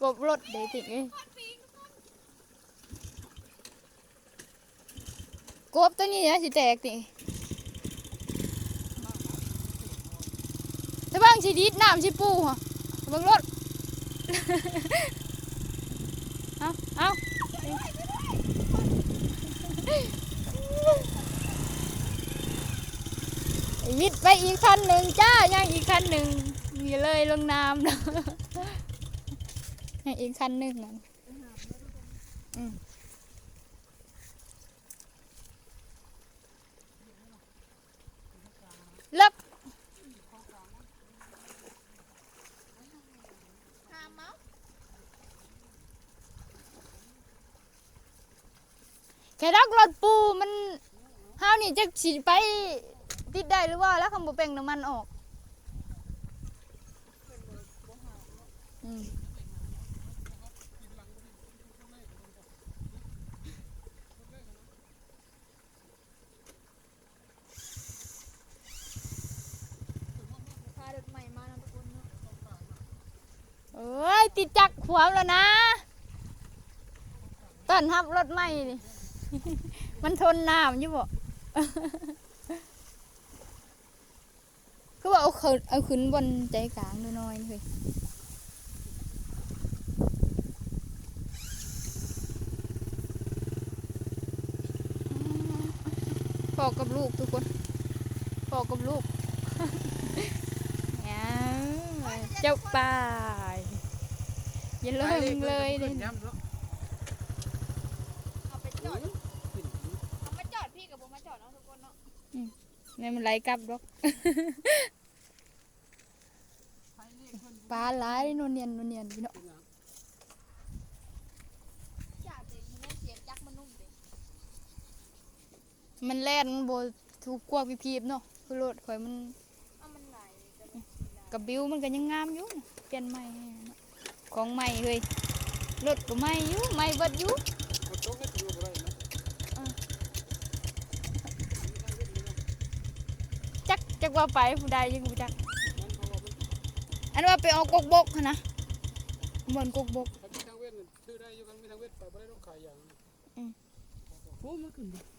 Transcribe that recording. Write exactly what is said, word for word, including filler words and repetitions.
กบรถเด้ติเอ้ย กบตัวนี้นะสิแตกนี่ แต่บางสิดีดน้ำสิปูฮะ เบิ่งรถ เอา เอา วิดไปอีกคันหนึ่งจ้า ยังอีกคันหนึ่ง มีเลยลงน้ำเนาะ ยังอีกคันหนึ่งนั่น อืม เลิก แค่ดักรถปูมัน เฮานี่จักสิไปติดได้หรือว่า แล้วคำบ่แปลงน้ำมันออก อืม พารถใหม่มาเนาะทุกคนเนาะ โอ้ย ติดจักรขวมแล้วนะ ต้อนรับรถใหม่นี่ มันทนน้ำอยู่บ่ คือว่าเอาเขา เอาขึ้นบนใจกลางหน่อยๆเฮ้ย พ่อกับลูกทุกคน พ่อกับลูก เอา เจ้าป่าย อย่าลงเลยเด้ เอาไปจอด เอามาจอดพี่กับผมมาจอดเนาะทุกคนเนาะ อืม นี่มันไหลกลับดอก ปลาหลาย นวลเนียน นวลเนียนพี่เนาะ มันแล่น มันบ่ถูกกวกพีบๆเนาะ คือรถข่อยมัน เอามันไหล กับบิวมันก็ยังงามอยู่ เปลี่ยนใหม่ให้เนาะ ของใหม่เฮ้ย รถก็ใหม่อยู่ ใหม่เบิดอยู่ เออ จัก จักว่าไปผู้ใดยังบ่จัก อันว่าไปเอากกบกหั้นนะ บ่อนกกบก คันมีทางเว้นซื้อได้อยู่ คันมีทางเว้นไปบ่ได้ต้องขายอย่าง อืม โอ้ มันขึ้นบ่